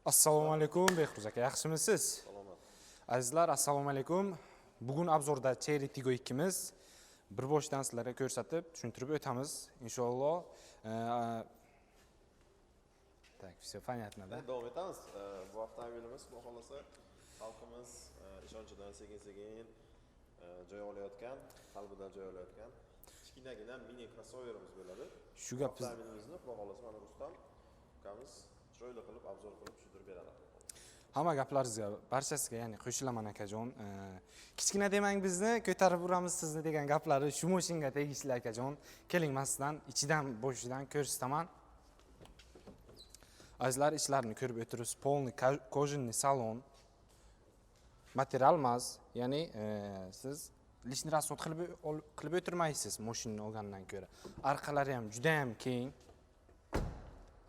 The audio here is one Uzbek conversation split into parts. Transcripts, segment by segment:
Assalomu alaykum, Behruz aka, yaxshimisiz? Salomat. Azizlar, assalomu alaykum. Bugun обзор da Chery Tiggo 2miz bir boshdan sizlarga ko'rsatib, tushuntirib o'tamiz inshaalloh. Так, все понятно, да? Davom etamiz. Bu avtomobilimiz, xudo xohlasa, xalqimiz ishonchidan sekin-sekin joy olayotgan, qalbidan joy olayotgan kichkinagina mini krossoverimiz bo'ladi. Shu gap biz Avtomobilimizni, xudo xohlasa, mana Rustam ukamiz chiroyli qilib обзор qilib tushuntirib beradi. Hamma gaplaringizga, barchasiga, ya'ni qo'shilaman, akajon. Kichkina demang bizni, ko'tarib uramiz sizni degan gaplari shu mashinga tegishli, akajon. Keling, man sizdan ichidan, boshidan ko'rsataman. Azizlar, ichlarini ko'rib o'tiribsiz, полный кожаный salon, material emas, ya'ni siz лишний расход qilib o'tirmaysiz mashinani olgandan ko'ra. Orqalari ham juda ham keng,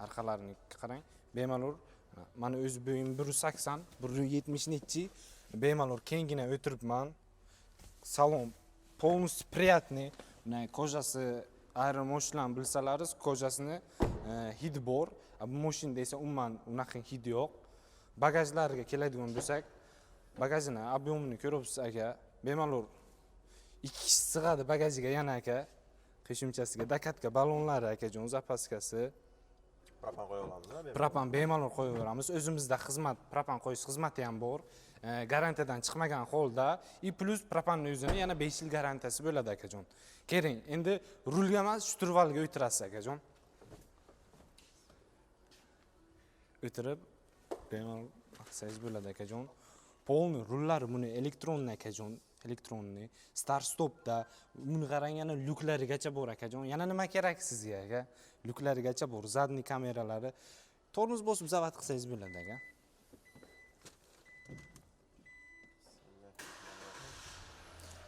orqalarini qarang, bemalol. Mani o'z bo'yim 180, 170 nechi, bemalol kenggina o'tiribman. Salon полностью приятный. Mana кожа si, ayrim mashinalarni bilsalaringiz, кожа sini hidi bor. A bu mashinada esa umuman unaqa hidi yo'q. Bagajlariga keladigan bo'lsak, bagajini объем ini ko'ryapsiz, aka, bemalol ikki kishi sig'adi bagajiga. Yana, aka, qo'shimchasiga докатка ballonlari, akajon, запаска si. Propan qo'ya olamiz. Propan bemalol qo'yaveramiz, o'zimizda xizmat, propan qo'yish xizmati ham bor. Garantiyadan chiqmagan holda и плюс propanni o'zini yana 5 yil garantiyasi bo'ladi, akajon. Keling, endi rulga emas, штурвал ga o'tirasiz, akajon. O'tirib bemalol qilsangiz bo'ladi, akajon. Полный rullari buni электронный, akajon, электронный, start stopda. Buni qarang, yana lyuklarigacha bor, akajon. Yana nima kerak sizga, aka? Lyuklarigacha bor, задний kameralari, tormoz bosib zavod qilsangiz bo'ladi, aka.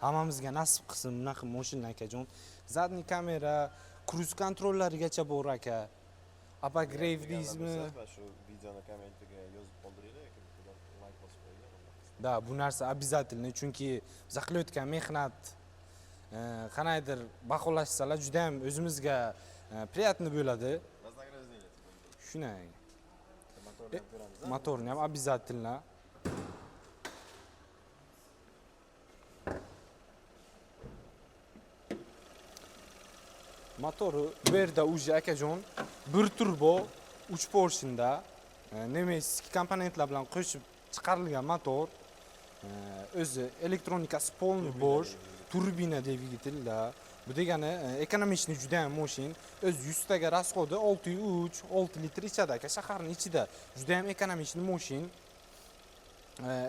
Hammamizga nasib qilsin bunaqa mashina, akajon. Задний kamera, круиз контроль larigacha bor, aka. Обогрев deysizmi? Va shu videoni kommentiga yozib qoldiringlar yoki layk bosib qo'yinglar. Да, bu narsa обязательно, chunki biz qilayotgan mehnat qandaydir baholashsalar, juda ham o'zimizga приятно bo'ladi. Вознаграждение. Shunday. Motorni ham ko'ramiz. Motorni ham обязательно. Motori bu yerda уже, akajon, bir turbo, uch porshinda, немецкий komponentlar bilan qo'shib chiqarilgan motor. O'zi elektronikasi полный bo'sh, turbina dvigatelda. Bu degani экономичный juda ham moshin. O'zi 100 taga расходи 6,3, 6 litr ichadi, aka, shaharni ichida. Juda ham экономичный moshin.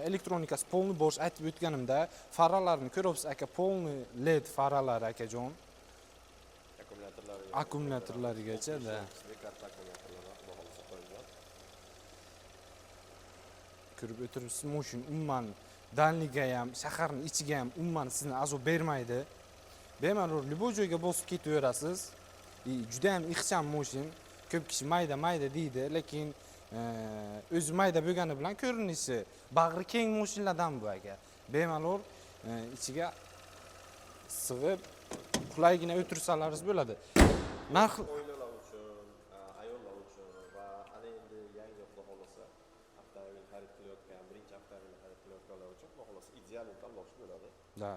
Elektronikasi полный bo'sh, aytib o'tganimda. Faralarni ko'ryapsiz, aka, полный LED faralari, akajon. Akkumulyatorlariga. Akkumulyatorlarigacha, да. Karta akkumulyatorlar, xudo xohlasa, qo'yilgan. Ko'rib o'tiribsiz, moshin umuman дальний ga ham, shaharni ichiga ham umuman sizni azob bermaydi. Bemalol любой joyga bosib ketaverasiz. И juda ham ixcham moshin. Ko'p kishi mayda mayda deydi, lekin o'zi mayda bo'lgani bilan ko'rinishi bag'ri keng moshinlardan bu, aka. Bemalol ichiga sig'ib, qulaygina o'tirsalaringiz bo'ladi. Narx Oilalar uchun, ayollar uchun va ana endi yangi, xudo xohlasa, avtomobil xarid qilayotgan, birinchi avtomobil xarid qilayotganlar uchun, xudo xohlasa, ideal tanlovchi bo'ladi. Да,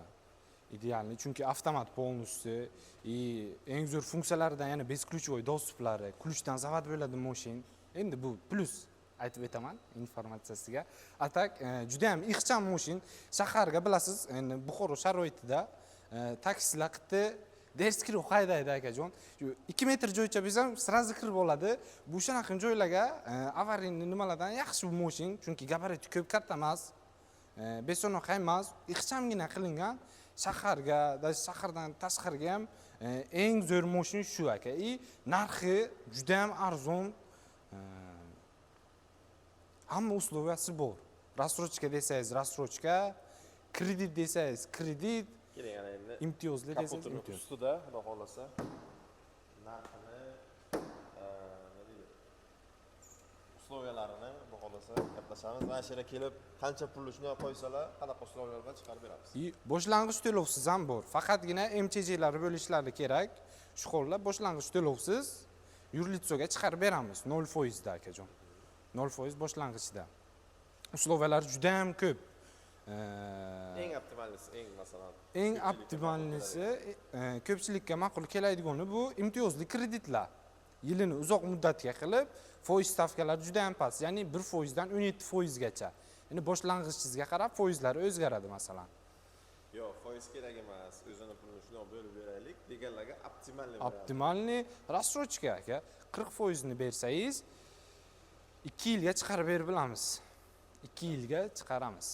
идеальный, chunki avtomat полностью и eng zo'r funksiyalaridan yana бесключевой доступ lari, ключ dan zavod bo'ladi moshin. Endi bu плюс aytib o'taman informatsiyasiga. А так juda ham ixcham moshin. Shaharga, bilasiz, endi Buxoro sharoitida taksilar qiti дерзкий roq haydaydi, akajon. Shu 2 metr joycha bo'lsa ham сразу kirib oladi. Bu shunaqa joylarga аварийный nimalardan yaxshi bu moshin, chunki gabariti ko'p katta emas, beso'noq emas, ixchamgina qilingan. Shaharga, даже shahardan tashqariga ham eng zo'r moshin shu, aka. И narxi juda ham arzon. Hamma условия si bor. Рассрочка desangiz, рассрочка, kredit desangiz, kredit, Keling, ana endi imtiyozli desangiz, kapotini imtiyoz. ustida, xudo xohlasa, narxini, nima deydi, условия larini, xudo xohlasa, gaplashamiz. Mana shu yerga kelib qancha pulni shunday qo'ysalar, qanaqa условия lar bilan chiqarib beramiz. И boshlang'ich to'lovsiz ham bor, faqatgina МЧЖ lari bo'lishlari kerak. Shu holda boshlang'ich to'lovsiz юрлицо ga chiqarib beramiz 0 foizda, akajon. 0% boshlang'ichda. Условия lari juda ham ko'p. Eng оптимальный si, eng, masalan, Eng ko'pchilikka оптимальный si, ko'pchilikka ma'qul keladigani bu imtiyozli kreditlar. Yilini uzoq muddatga qilib, foiz stavkalari juda ham past, ya'ni 1%dan 17%gacha. Endi boshlang'ichingizga qarab foizlari o'zgaradi, masalan. Yo'q, foiz kerak emas, o'zini pulini shundoq bo'lib beraylik deganlarga оптимальный variant. Оптимальный рассрочка, aka. 40%ni bersangiz, 2 yilga chiqarib berib bilamiz. 2 yilga chiqaramiz.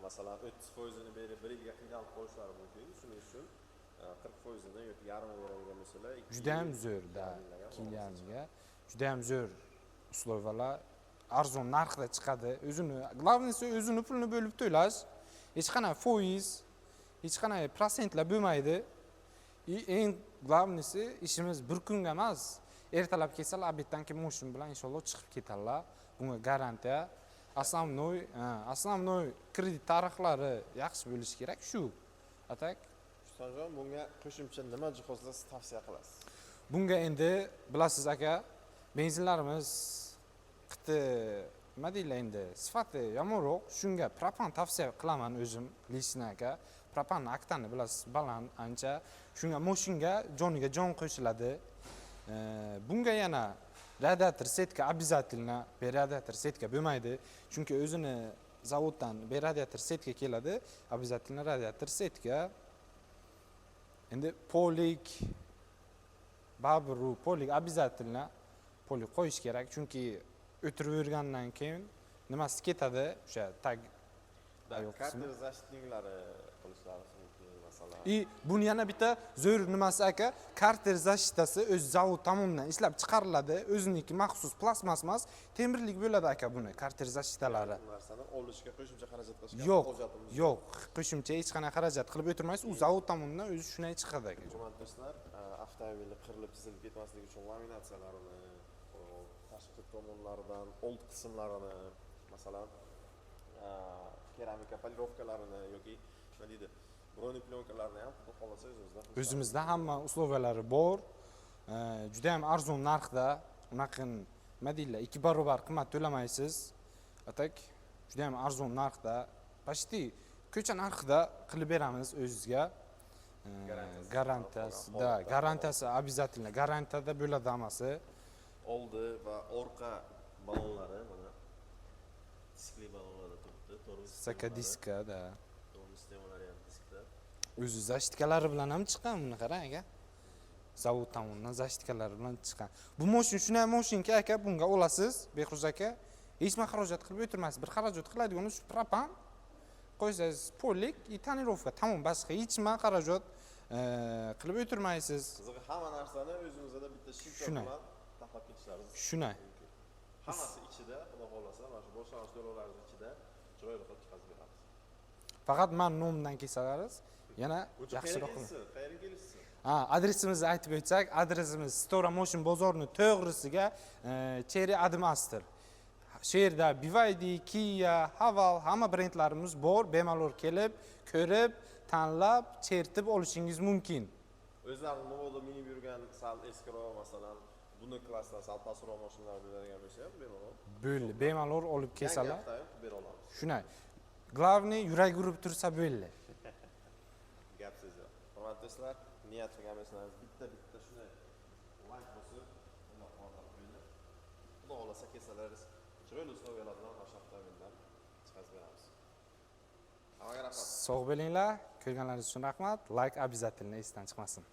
Masalan, 30%ini berib, bir yilga qiynalib qolishlari mumkin. Shuning uchun 40%ini yoki yarmini beradigan bo'lsalar, ikki Juda ham yil, zo'r da. yarim yilga 2 yil ham. Yarimga juda ham zo'r условия lar, arzon narxda chiqadi. O'zini, главный si, o'zini pulini bo'lib to'lash, hech qanaqa foiz, hech qanaqa protsentlar bo'lmaydi. И eng главный si, ishimiz bir kunga emas, ertalab kelsalar, обед dan keyin moshin bilan inshaalloh chiqib ketadilar, bunga garantiya. Основной kredit tariflari yaxshi bo'lishi kerak shu, а так. Rustamjon, bunga qo'shimcha nima jihozlar siz tavsiya qilasiz? Bunga endi bilasiz, aka, benzinlarimiz qiti, nima deydilar endi, sifati yomonroq. Shunga propan tavsiya qilaman o'zim лично, aka. Propanni oktani bilasiz, baland ancha, shunga moshinga joniga jon qo'shiladi. Bunga yana radiator сетка обязательно, be radiator сетка bo'lmaydi, chunki o'zini zavoddan be radiator сетка keladi. Обязательно radiator сетка. Endi полик baribir u полик, обязательно полик qo'yish kerak, chunki o'tirib yurgandan keyin nimasi ketadi, o'sha tag oyoq qismi. Картер защитник lari qilishlari mumkin, masalan. И buni yana bitta zo'r nimasi, aka, картер защита si o'zi zavod tomonidan ishlab chiqariladi, o'ziniki maxsus plastmas emas, temirlik bo'ladi, aka, buni картер защита lari. Bu narsani olishga qo'shimcha xarajat qilishga Yo'q, hojatimiz yo'q, qo'shimcha hech qanaqa xarajat qilib o'tirmaysiz, u zavod tomonidan o'zi shunday chiqadi, aka. Hurmatli do'stlar, avtomobilni qirilib chizilib ketmasligi uchun laminatsiyalarini, tashqi tomonlaridan old qismlarini, masalan, keramika полировка larini yoki, nima deydi, бронеплёнка larni ham xudo xohlasa o'zimizda qilishamiz. O'zimizda hamma условия lari bor, juda ham arzon narxda, unaqa, nima deydilar, ikki barobar qimmat to'lamaysiz, а так juda ham arzon narxda, почти ko'cha narxida qilib beramiz o'zizga. Garantiyasi Garantiyasi qolgan да, holatda. Garantiyasi обязательно, garantiyada bo'ladi hammasi. Oldi va orqa balonlari mana diskli balonlarda turibdi. Tormoz Saka sistemalari- diska да. Tormoz sistemalari ham diskda. O'zi защитка lari bilan ham chiqqan, buni qarang, aka, zavod tomonidan защитка lari bilan chiqqan bu moshin. Shunday moshinka, aka, bunga olasiz, Behruz aka, hech nima xarajat qilib o'tirmaysiz. Bir xarajat qiladigan shu propan qo'ysangiz, полик и тонировка, tamom, boshqa hech nima xarajat qilib o'tirmaysiz. Qizig'i, hamma narsani o'zimizda bitta щелчок Shunday. Bilan taxlab ketishlarimiz Shunday. mumkin. Hammasi ichida, xudo xohlasa, mana shu boshlang'ich to'lovlarimiz ichida chiroyli qilib chiqazib beramiz. Faqat man nomimdan kelsalaringiz yana Uncha qayerga yaxshiroq qilib. Kelishsin? Qayerga kelishsin? Ha, adresimizni aytib o'tsak, adresimiz Sitora Moshin bozorini to'g'risiga, Chery Admaster. Shu yerda BYD, Kia, Haval, hamma brendlarimiz bor. Bemalol kelib, ko'rib, tanlab, chertib olishingiz mumkin. O'zlarini moda minib yurgan sal eskiroq, masalan, buni klassdan sal pastroq mashinalar bo'ladigan bo'lsa ham, bemalol Bo'ldi, bemalol olib yangi kelsalar. avtomobil qilib bera olamiz. Shunday. Главный, yurak urib tursa bo'ldi. Gap so'z yo'q. Hurmatli do'stlar, niyat qilgan bo'lsangiz, bitta bitta shunday layk bosib, qo'llab quvvatlab qo'yinglar. Xudo xohlasa, kelsalaringiz chiroyli условия lar bilan mana shu avtomobildan chiqazib beramiz. Hammaga rahmat. Sog' bo'linglar, ko'rganlaringiz uchun rahmat. Layk обязательно esdan chiqmasin.